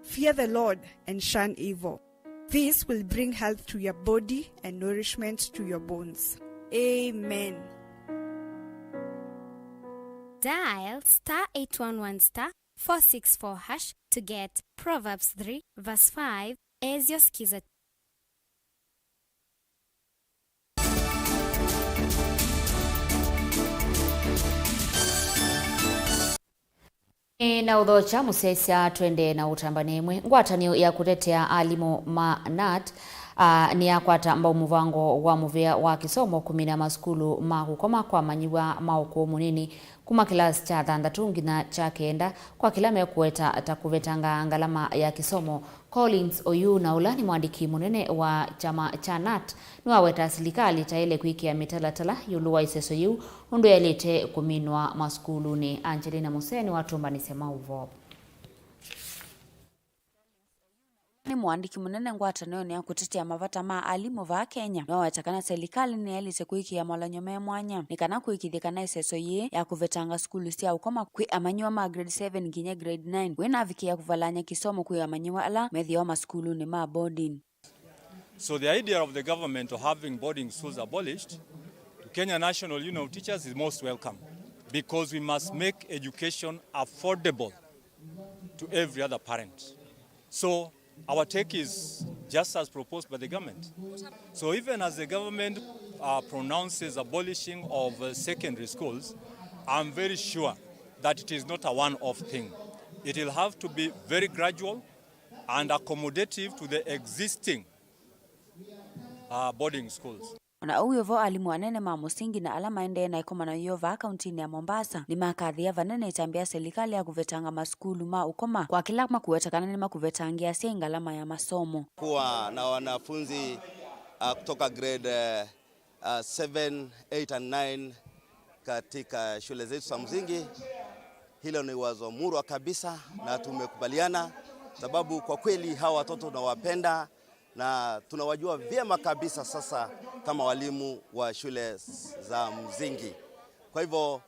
Fear the Lord and shun evil. This will bring health to your body and nourishment to your bones. Amen. Dial star eight one one star four six four hash to get Proverbs three verse five as your Skiza. Ĩ, na ũthokya mũsyaĩĩsya, twende na ũtambani ĩmwe. Ngwatanĩo ya kũtetea alimũ ma nat, a, nĩyakwata mbau mũvango wa mũvĩa wa kĩsomo kũmina masukulu ma kũkoma kwa amanyĩw'a ma ũkũũ mũnini kuma kĩlasi kya thanthatũ nginya kya kenda, kwa kĩla mekũweta ta kũvetanga ngalama ya kĩsomo. Collins Oyuu na ũla nĩ mwandĩki mũnene wa kyama kya nat nĩwaweta silikalĩ ĩtaĩle kwĩkĩa mĩtalatala ĩũlũ wa ĩseso yĩu, ũndũ yaĩlĩte kũminwa masukulunĩ. Angelina Musee nĩwatũmbanĩsya maũvoo. Nĩ mũandĩki mũnene ngwatanĩonĩ ya kũtetea mavata ma alimũ vaa Kenya, nĩwaweta kana silikalĩ nĩyaĩlĩte kwĩkĩa molany'o me mwanya nĩ kana kũĩkĩĩthya kana ĩseso yĩĩ ya kũvetanga sukulu sya ũkoma kwĩ amanyĩw'a ma grade seven nginya grade nine wĩnavikĩa kũvalany'a kĩsomo kwĩ amanyĩw'a ala methĩawa masukulunĩ ma boarding. So the idea of the government of having boarding schools abolished to Kenya National Union of Teachers is most welcome, because we must make education affordable to every other parent. So our take is just as proposed by the government. So even as the government, uh, pronounces abolishing of, uh, secondary schools, I'm very sure that it is not a one-off thing. It will have to be very gradual and accommodative to the existing, uh, boarding schools. O na ũu wĩ vo, alimũ anene ma mũsingi na ala maendee na ĩkomano yĩo vaa kauntinĩ ya Mombasa nĩmakathĩĩa vanene ĩtambya ya silikalĩ ya kũvetanga masukulu ma ũkoma kwa kĩla makũweta kana nĩmakũvetangĩa asyai ngalama ya masomo. Kuwa na wanafunzi, uh, kutoka grade, uh, uh, seven, eight and nine katika shule zetu za msingi. Hilo ni wazo murwa kabisa na tumekubaliana, sababu kwa kweli hawa watoto tunawapenda na tunawajua vyema kabisa sasa kama walimu wa shule za msingi. Kwa hivyo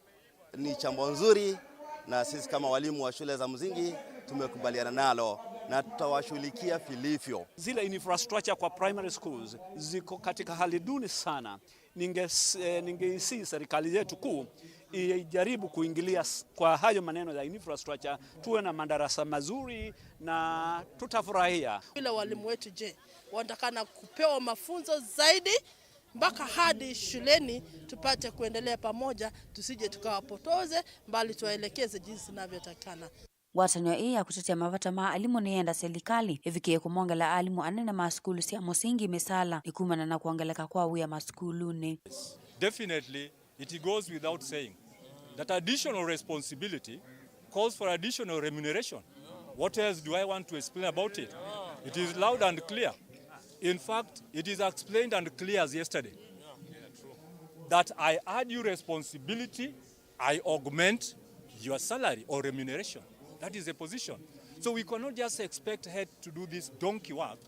ni jambo nzuri, na sisi kama walimu wa shule za msingi tumekubaliana nalo na tutawashughulikia vilivyo. Zile infrastructure kwa primary schools ziko katika hali duni sana. Ninge-, eh, ningeisihi serikali yetu kuu ijaribu kuingilia s-, kwa hayo maneno ya infrastructure, tuwe na madarasa mazuri na tutafurahia. Vile walimu wetu, je, wanatakana kupewa mafunzo zaidi mpaka hadi shuleni tupate kuendelea pamoja, tusije tukawapotoze, bali tuwaelekeze jinsi inavyotakikana. Ngwatanĩo ĩĩ ya kũtetea mavata ma alimũ nĩyenda silikalĩ ĩvikĩe kũmongela alimũ anene ma sukulu sya mũsingi mĩsaala nĩ kumana na kwongeleka kwa wĩa masukulunĩ. Definitely, it goes without saying that additional responsibility calls for additional remuneration. What else do I want to explain about it? It is loud and clear. In fact, it is explained and clear as yesterday that I add you responsibility, I augment your salary or remuneration. That is the position. So we cannot just expect head to do this donkey work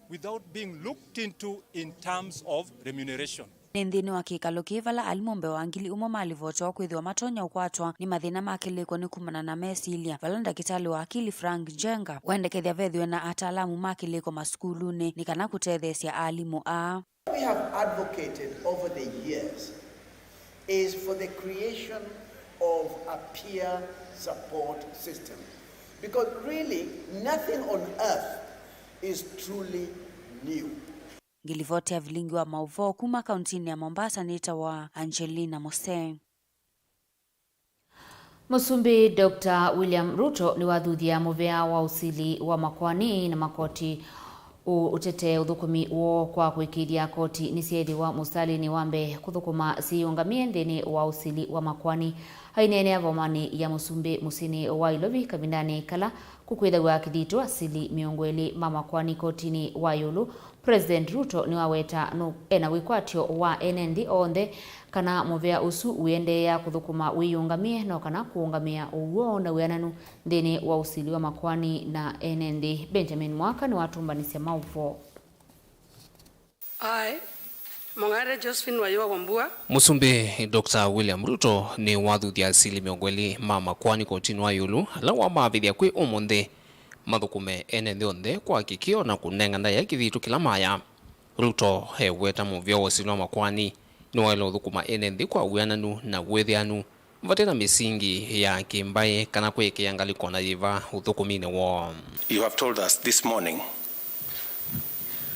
without being looked into in terms of remuneration. Nĩ nthĩnĩ wa kĩkalo kĩĩ vala alimũ mbee wa ngili ũmwe malivotewa kwĩthĩwa matonya ũkwatwa nĩ mathĩna ma kĩlĩko nĩ kumana na mesilya, vala ndakĩtalĩ wa akili Frank Njenga wendekethya vethĩwe na ataalamu ma kĩlĩko masukulunĩ nĩ kana kũtetheesya alimũ aa. We have advocated over the years is for the creation of a peer support system, because really nothing on earth is truly new. Ngilivoti ya vilingi wa maũvoo kuma kauntinĩ ya Mombasa nĩtawa Angelina Musee. Mũsumbĩ Doctor William Ruto nĩwathuthya mũvea wa ũsili wa makoani na makoti ũ-, ũtetee ũthũkũmi woo kwa kũĩkĩĩthya koti nĩsyaĩthĩwa mũsitalĩnĩ wa mbee kũthũkũma syĩyũngamĩe nthĩnĩ wa ũsili wa makoani. Aineenea vomanĩ ya mũsumbĩ mũsyĩnĩ wa Ilovi kavindanĩ kala kũkwĩthaw'a kĩthito asili mĩongo ĩlĩ ma makoani kotinĩ wa ĩũlũ, President Ruto nĩwaweta nũ-, ena wĩkwatyo wa ene nthĩ onthe kana mũvea ũsu ũendeea kũthũkũma wĩyũngamĩe no kana kũũngamĩa ũw'o na wĩananu nthĩnĩ wa ũsili wa makoani na ene nthĩ. Benjamin Mwaka nĩwatũmbanĩsya maũvoo. I, Mong'are Josephine Wayua Wambua. Mũsumbĩ Doctor William Ruto nĩwathuthya asili mĩongo ĩlĩ ma makoani kotinĩ wa ĩũlũ ala wamavĩthya kwĩ ũmũnthĩ mathũkũme ene nthĩ onthe kwa kĩkĩo na kũnenga ndaĩa kĩthitũ kĩla maya. Ruto eweta mũvĩa wa ũsili wa makoani nĩwaĩle ũthũkũma ene nthĩ kwa wĩananu na wĩthĩanu vate na mĩsingi ya kĩmbaĩ kana kwĩkĩa ngalĩko na yĩva ũthũkũminĩ woo. You have told us this morning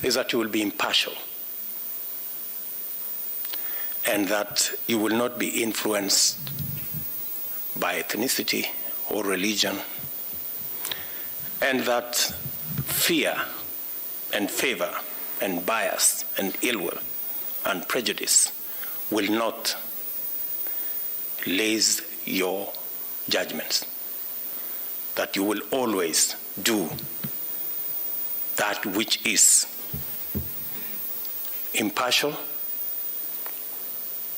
is that you will be impartial and that you will not be influenced by ethnicity or religion, and that fear and favor and bias and ill will and prejudice will not lace your judgments, that you will always do that which is impartial,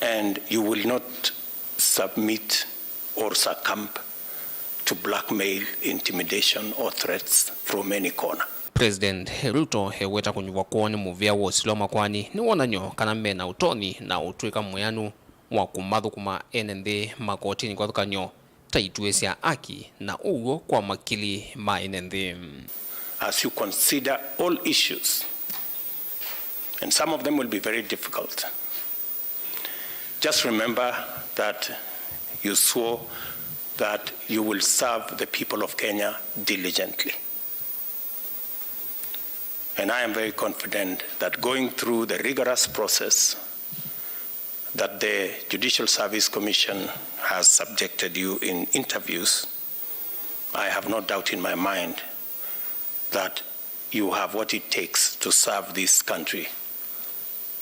and you will not submit or succumb to blackmail, intimidation, or threats from any corner. President Ruto eweta kũnyuvwa kwoo nĩ mũvĩa wa ũsili wa makoani nĩ wonany'o kana me na ũtonyi na ũtw'ĩka mwĩanu wa kũmathũkũma ene nthĩ makotinĩ kĩvathũkany'o ta ituĩ sya aki na ũw'o kwa makili ma ene nthĩ. As you consider all issues, and some of them will be very difficult, just remember that you swore that you will serve the people of Kenya diligently. And I am very confident that going through the rigorous process that the Judicial Service Commission has subjected you in interviews, I have no doubt in my mind that you have what it takes to serve this country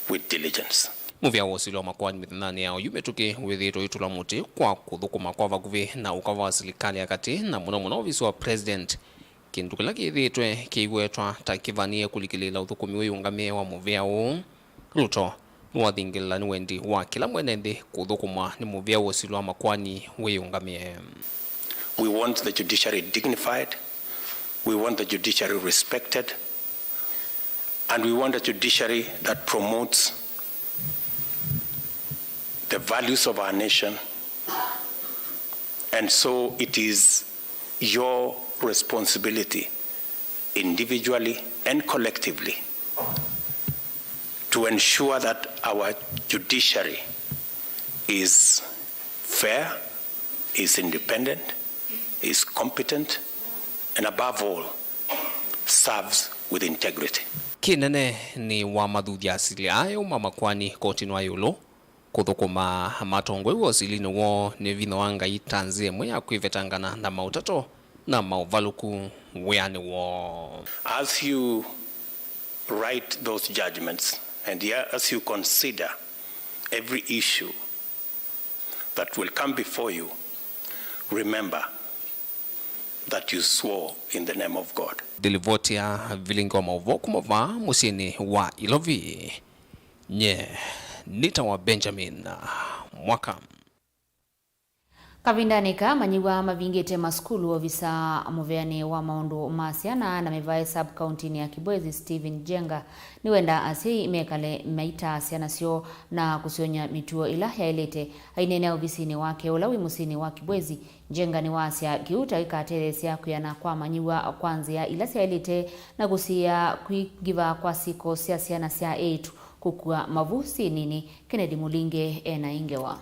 with diligence. Mũvĩa wa ũsili wa makoani mĩthenyanĩ ya oyu mĩtũkĩ wĩthĩĩtwe ũitũla mũtĩ kwa kũthũkũma kwa vakuvĩ na ũkava wa silikalĩ ya katĩ na mũno mũno ovisi wa President, kĩndũ kĩla kĩthĩĩtwe kĩiwetwa ta kĩvanie kũlikĩlĩĩla ũthũkũmi wĩyũngamĩe wa mũvĩa ũũ. Ruto nĩwathingĩlĩla nĩ wendi wa kĩla mwene nthĩ kũthũkũmwa nĩ mũvĩa wa ũsili wa makoani wĩyũngamĩe. We want the judiciary dignified, we want the judiciary respected, and we want a judiciary that promotes the values of our nation. And so it is your responsibility, individually and collectively, to ensure that our judiciary is fair, is independent, is competent, and above all, serves with integrity. Kĩnene nĩ wamathuthya asili aa eũ ma makoani kotinĩ wa ĩũlũ. Kũthũkũma matongoi wa ũsilinĩ woo nĩ vinya wa Ngai ta nzĩa ĩmwe ya kwĩvetangana na maũtato na maũvalũku wĩanĩ woo. As you write those judgments and as you consider every issue that will come before you, remember that you swore in the name of God. Ndĩlivoti ya vilingi wa maũvoo kuma vaa mũsyĩnĩ wa Ilovi. Nye nĩtawa Benjamin Mwaka. Kavindanĩ kaa, amanyĩw'a mavingĩte masukulu, ovisa mũveanĩ wa maũndũ ma syana na mĩvaĩ sub-kauntinĩ ya Kibwezi, Stephen Njenga, nĩwendaa asyai mekale maitaa syana syoo na kũsyony'a mĩtuo ĩla yaĩlĩte. Aineenea ovisinĩ wake ũla wĩ mũsyĩnĩ wa Kibwezi, Njenga nĩwasya kĩu ta kĩkatetheesya kwĩana kwa amanyĩw'a kwa nzĩa ila syaĩlĩte na kũsiĩĩa kwingĩva kwa syĩko sya syana sya eĩtu kũkua mavu syĩ nini. Kennedy Mũlinge e na ĩ ngewa.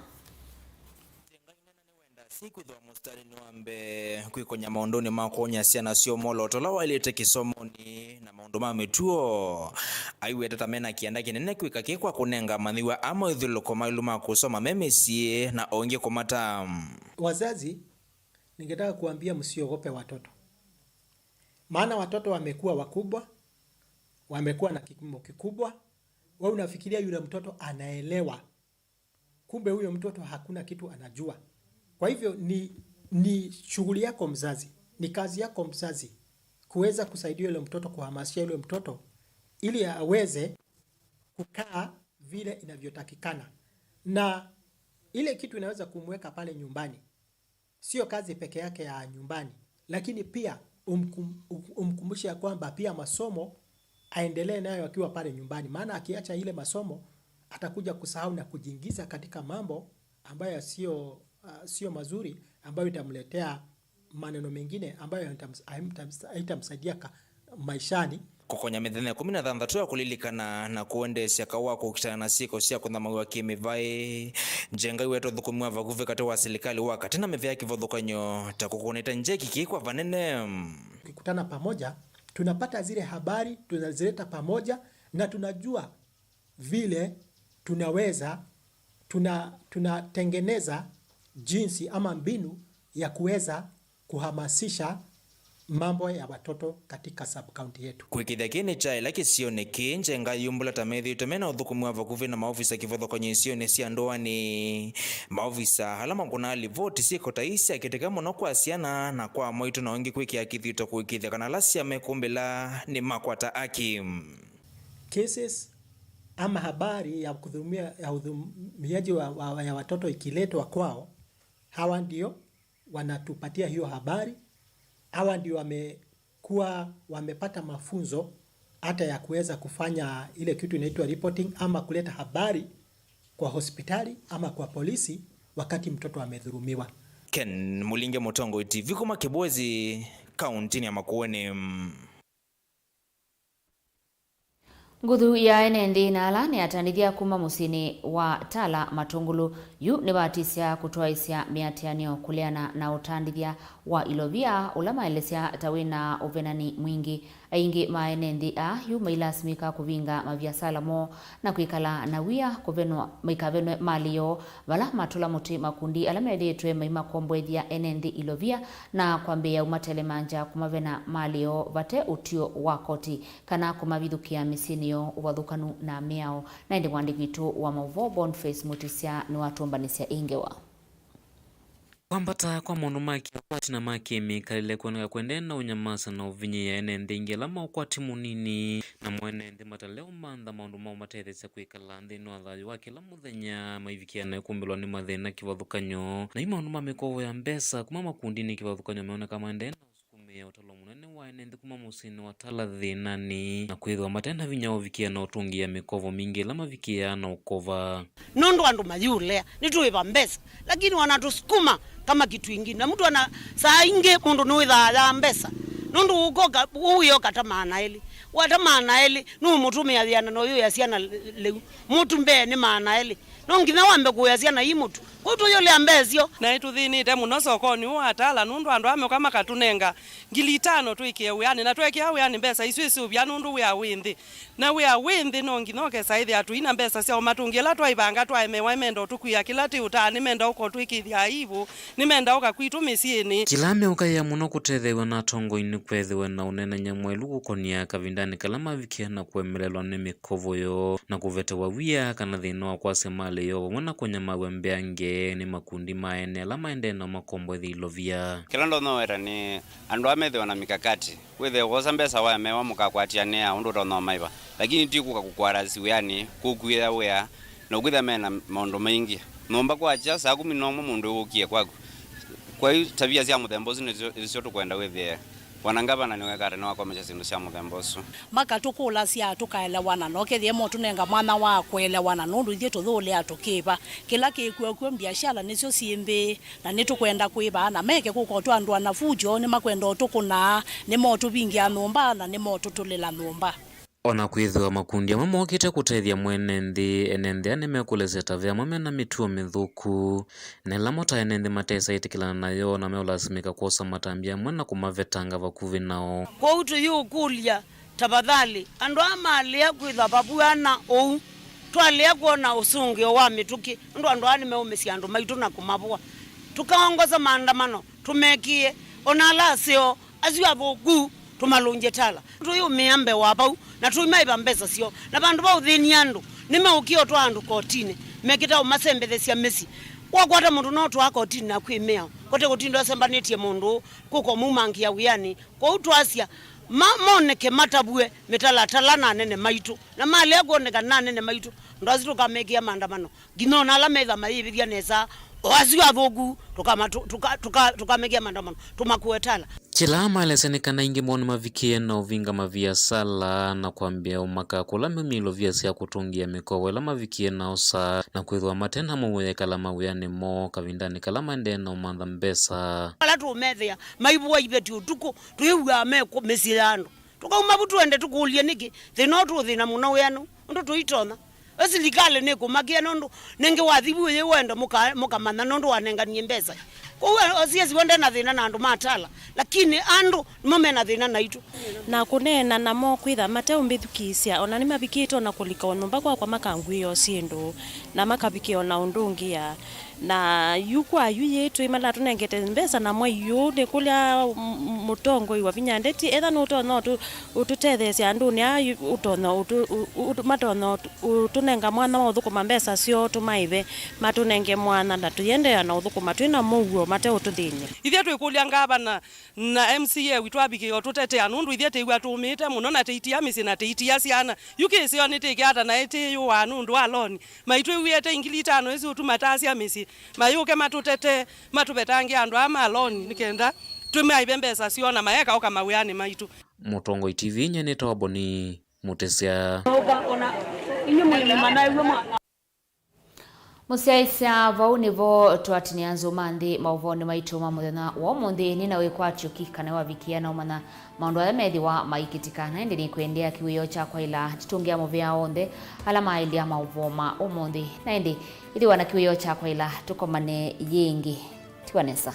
Njenga ainena nĩwendaa asyai kwĩthĩwa mũsitalĩnĩ wa mbee kwĩkony'a maũndũnĩ ma kwony'a syana syoo mwolooto ũla waĩlĩte kĩsomonĩ na maũndũ ma mĩtuo. Aiweta ta mena kĩanda kĩnene kwĩka kĩ kwa kũnenga amanyĩw'a aa moĩthũlũlũko maĩlu ma kũsoma me mĩsyĩ na o ĩngĩ kũmata. Wazazi, ningetaka kuambia msiogope watoto. Maana watoto wamekuwa wakubwa, wamekuwa na kipimo kikubwa. Wewe unafikiria yule mtoto anaelewa. Kumbe huyo mtoto hakuna kitu anajua. Kwa hivyo ni, ni shughuli yako mzazi, ni kazi yako mzazi kuweza kusaidia yule mtoto, kuhamasisha yule mtoto ili aweze kukaa vile inavyotakikana. Na ile kitu inaweza kumweka pale nyumbani, sio kazi peke yake ya nyumbani, lakini pia umkum-, umkumbushe ya kwamba pia masomo aendelee nayo akiwa pale nyumbani, maana akiacha ile masomo atakuja kusahau na kujiingiza katika mambo ambayo sio, ah, sio mazuri, ambayo itamletea maneno mengine ambayo haitams-, haitams-, haitamsaidia ka-, maishani. Kũkonya mĩthenya ĩkũmi na thanthatũ ya kũlilikana na kũendeesya kaũ wa kũkitana na syĩko sya kũthamaw'a kĩ-mĩvaĩ. Njenga iweta ũthũkũmi wa vakuvĩ katĩ wa silikalĩ wa katĩ na mĩvĩa ya kĩvathũkany'o ta kũkũnĩte njeki kĩĩ kwa vanene. Tukikutana pamoja, tunapata zile habari, tunazileta pamoja na tunajua vile tunaweza, tuna-, tunatengeneza jinsi ama mbinu ya kuweza kuhamasisha mambo ya watoto katika sub-county yetu. Kwĩkĩthya kĩĩ nĩ kyaĩla kĩsionĩ kĩĩ, Njenga ayumbũla ta methĩĩtwe mena ũthũkũmi wa vakuvĩ na maovisa kĩvathũkany'o isionĩ sya ndũanĩ. Maovisa ala makũnaa livoti syĩko ta ii sya kĩteke mũno kwa syana na kwa amwaitũ na angĩ kwĩkĩa kĩthito kũĩkĩĩthya kana ala syamekũmbĩla nĩmakwata aki. Cases ama habari ya kudhulumia, ya udhulumiaji wa, wa, ya watoto ikiletwa kwao, hawa ndio wanatupatia hiyo habari. Hawa ndio wamekuwa wamepata mafunzo hata ya kuweza kufanya ile kitu inaitwa reporting ama kuleta habari kwa hospitali ama kwa polisi wakati mtoto amedhulumiwa. Ken Mulinge, Mũtongoi T V, kuma Kibwezi, kaunti ya Makueni. Nguthu ya ene nthĩ na ala nĩ atandĩthya kuma mũsyĩnĩ wa Tala Matũngũlũ yu nĩvatisya kũtwaĩsya mĩatĩanĩo kũleana na ũtandĩthya wa ilovia, ũla maelesya ta wĩna ũvenani mwingĩ. Aingĩ ma ene nthĩ aa yu mailasimĩka kũvinga maviasala moo na kwĩkala na wia kũvenwa, maikavenwe malĩ yoo, vala matũla mũtĩ makundi ala methĩĩtwe maimakomboethya ene nthĩ ilovia na kwambĩĩa ũmatelemangya kũmavena malĩ yoo vate ũtw'ĩo wa koti kana kũmavithũkĩa mĩsyĩnĩ yoo ũvathũkanu na mĩao. Na ĩndĩ mũandĩki witũ wa maũvoo Boniface Mutisya nĩwatũmbanĩsya ĩ ngewa. Kwambata kwa maũndũ ma kĩũkwati na ma kĩmĩkalĩle kwoneka kũendee na ũnyamasa na ũvinyĩĩa ene nthĩ aingĩ ala ma ũkwati mũnini, namo ene nthĩ mataleũmantha maũndũ ma ũmatetheesya kwĩkala nthĩnĩ wa thayũ wa kĩla mũthenya, maivikĩa na ĩkũmbĩlwa nĩ mathĩna kĩvathũkany'o. Na yu maũndũ ma mĩkovo ya mbesa kuma makundinĩ kĩvathũkany'o meoneka maendee na ũsukumĩa ũtalo mũnene wa ene nthĩ kuma mũsyĩnĩ wa Tala thĩnanĩ, na kwĩthĩwa mate na vinya wa ũvikĩa na ũtũngĩĩa mĩkovo mingĩ ĩla mavikĩaa na ũkova. Nũndũ andũ mayũlea, nĩtũĩva mbesa, lakini wanatũsukuma kama kitu ingine. Na mtu ana, saa ingĩ mũndũ nĩwĩthaa ya mbesa. Nũndũ ũkoka, ũyĩoka ta maana elĩ. Wata maana elĩ, nũũmũtũmĩa yĩana na ũyũya syana lĩu. Mũtu mbee nĩ maana elĩ. No nginya wambe kũya syana ii mũtu. Kwoou tũyũlea mbesa ĩsyo. Na nĩtũthĩnĩte mũno sokonĩ ũũ wa Tala nũndũ andũ amwe kwa makatũnenga ngili itano twĩkĩe wĩanĩ, na twekĩa wĩanĩ mbesa isu isũvya nũndũ wĩa wĩ nthĩ. Na wĩa wĩ nthĩ no nginya ũkesa ĩthĩa tũi na mbesa sya ũmatũngĩa ĩla twaivanga twaemewa, nĩmenda ũtũkwĩa kĩla tĩũtaa, nĩmenda ũkotwĩkĩthya aivu, nĩmenda ũka kwitũ mĩsyĩnĩ. Kĩla meũkaĩa mũno kũtetheew'a na atongoi nĩ kwethĩwe na ũneenany'a mwaĩlu kũkonĩa kavindanĩ kala mavikĩa na kũemelelwa nĩ mĩkovo yoo na kũvetewa wia kana thĩna wa kwasya malĩ yoo vamwe na kũnyamaw'a mbeange nĩ makundi ma ene ala maendee na makomboethya ilovia. Kĩla ndonya ũweta nĩ andũ aa methĩwe na mikakati. Wĩthĩe wosa mbesa waemewa mũkakwatĩanĩa ũndũ ũtonya ũmaiva, lakini ti kũka kũkwarasi wĩanĩ, kũkwĩa wĩa, na ũkwĩthĩa mena maũndũ maingĩ. Nyũmba kwakya saa kũmi na ũmwe mũndũ wũkie kwaku. Kwa hiyo tabia sya mũthemba ũsu nĩsyo, nĩsyo tũkwenda wĩthĩe. Bwana Ngavana nĩweka ata nĩwakomesya syĩndũ sya mũthemba ũsu? Makatũkũlasya tũkaelewana, na ũkethĩa motũnenga mwanya wa kũelewana, nũndũ ithyĩ tũthũlĩa tũkĩva. Kĩla kĩkw'o kw'o mbiasyala nĩsyo syĩ nthĩ. Na nĩtũkwenda kwĩva, na meke kũka ũtwandũa na fujo, nĩmakwenda ũtũkũna, nĩmotũvingĩa nyũmba, na nĩmotũtũlĩla nyũmba. O na kwĩthĩwa makundi amwe mokĩte kũtethya mwene nthĩ, ene nthĩ aa nĩmekũlesya ta ve amwe mena mĩtuo mĩthũku, na ĩla mo ta ene nthĩ matesa ĩtĩkĩlana nayo, na meũlasimĩka kwosa matambya amwe na kũmavetanga vakuvĩ nao. Kwoou tũyĩũkũlya, tafadhali, andũ aa malea kwĩthwa vavw'ana ũu, twalea kwona ũsũngĩo wa mĩtũkĩ, nũndũ andũ aa nĩmeũmĩsya andũ maitũ na kũmavũa. Tũkaongoza maandamano, tũmekĩe, o na ala aseo, asu athũku, tũmalũngye Tala. Tũyĩũmĩa mbee wa vau, na tũimaĩva mbesa syoo. Na vandũ va ũthĩny'a andũ, nĩmeũkĩa ũtwaa andũ kotinĩ, mekĩta ũmasembethesya mĩsyĩ. Wakwata mũndũ no ũtwaa kotinĩ na kwĩ mĩao, kote kũtinda ũsembanĩtye mũndũ, kũka ũmumangĩa wĩanĩ. Kwoou twasya, ma, moneke matavw'e mĩtalatala na anene maitũ. Na malea kwoneka na anene maitũ, andũ asu tũkamekĩa maandamano. Nginya o na ala metha mayĩvĩthya nesa O asu athũku, tũkama-, tũ-, tũka-, tũka-, tũkamekĩa maandamano, tũmakue tala. Kĩla maelesya nĩ kana aingĩ moo nĩmavikie na ũvinga maviasala na kwambĩa ũmaka kũla meumya ilovia sya kũtũngĩa mĩkovo ĩla mavikie na osa, na kwĩthĩwa mate na mũuo ya ĩkala mawĩanĩ moo kavindanĩ kala maendee na ũmantha mbesa. Ala tũũmethĩa maivũa iveti ũtukũ, twĩw'aa me kũ-, mĩsyĩ ya andũ. Tũkauma vu tũende tũkũlye nĩkĩ thĩna ũũ tũũthĩna mũno wĩanũ, ũndũ tũitonya. Ĩ silikalĩ nĩkũmakĩa nũndũ nĩngĩ wathi vu yĩ wenda mũka-, mũkamanya nũndũ wanenganie mbesa. Kwoou o C S wende na thĩna na andũ ma Tala, lakini andũ nĩmo mena thĩna naitũ. Na kũneena namo kwĩtha mateũmbĩthukĩĩsya, o na nĩmavikĩte o na kũlika o nyũmba kwakwa makangw'ĩĩa o syĩndũ, na makavikĩa o na ũndũngĩa. Na yu kwa yu yĩ twĩ malatũnengete mbesa na mwai ũũ nĩ kũlya m-, m-, mũtongoi wa vinya ndeti, etha nũtonya ũtũ-, ũtũtetheesya andũnĩ aa yu-, ũtonya ũtũ-, ũ-, ũ-, matonya ũtũ-, ũtũnenga mwanya wa ũthũkũma mbesa syoo tũmaĩve, matũnenge mwanya na tũiendeea na ũthũkũma twĩ na mũuo mateũtũthĩny'a. Ithyĩ twĩkũlya ngavana na M C A witũ avikĩe ũtũtetea, nũndũ ithyĩ tĩw'a tũũmĩĩte mũno na tĩitia mĩsyĩ na tĩitia syana. Yu kĩseo nĩtĩkĩata naĩ tĩyũaa nũndũ wa loni. Maitwĩw'ĩe tei ngili itano ĩsu tũmatasya mĩsyĩ, mayũke matũtetee, matũvetangĩe andũ aa ma loni nĩ kenda tũmaĩve mbesa syoo na maeka ũka mawĩanĩ maitũ. Mũtongoi T V nyie nĩtawa Boni Mũtĩsya. Mũsyaĩĩsya, vau nĩvo twatinĩa nzũma nthĩ maũvoonĩ maitũ ma mũthenya wa ũmũnthĩ. Nĩ na wĩkwatyo ki kana wavikĩa na ũmanya maũndũ ala methĩwa maikĩtika, na ĩndĩ nĩkwendea kĩwĩoo kya kwaĩla tũtũngĩa mũvea onthe ala maaĩlya maũvoo ma ũmũnthĩ. Na ĩndĩ ĩthĩwa na kĩwĩoo kya kwaĩla, tũkomane yĩngĩ. Tiwa nesa.